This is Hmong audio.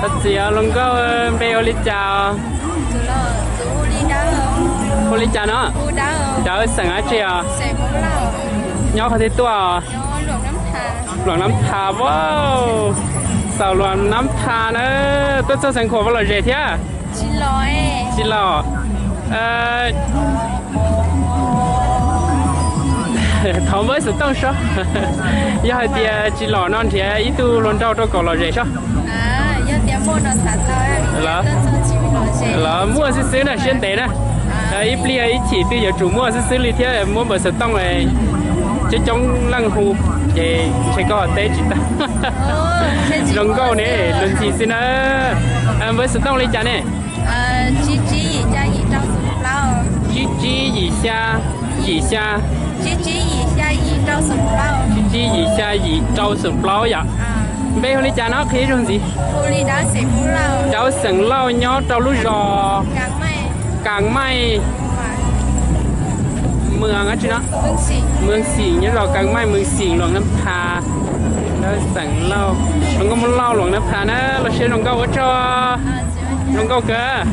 Txiv hluas nkauj, npe hu li cas? Hu li cas no? Dawb, xeem dab tsi os? Nyob qhov twg tuaj? Luam Nab Thas. Wow, xaus Luam Nab Thas na. Tuaj txog Xeev Khuam puas lom zem thiab? Tsis los. Thov npawb xov tooj sob. Yog hais tias tsis los no nrhiav ib tug hluas nraug rau kom lom zem sob. Los muaj xwb xwb na, siab ntev na. Ib pliag ib chim twb yuav tsum muaj xwb xwb li thiab, muab npawb xov tooj coob coob leej hu, ces ntshe koj teb tsis tag. Zoo nkauj ne, luag ntxhi xwb na. Npawb xov tooj li cas ne? Tsib tsib yim xya, yim xya. Tsib tsib yim xya yim rau xoom plaub yom. Npe hu li cas no qhia ib zaug ntxiv? Dawb Xeem Lauj nyob rau lub zos Kas Maij, Mws Xim, nyob zos Kas Maij, Mws Xim, Luam Nab Thas. Dawb Xeem Lauj, zoo nkauj Muaj Lauj, Luam Nab Thas na, los siab zoo nkauj ua tsaug. Zoo nkauj kawg.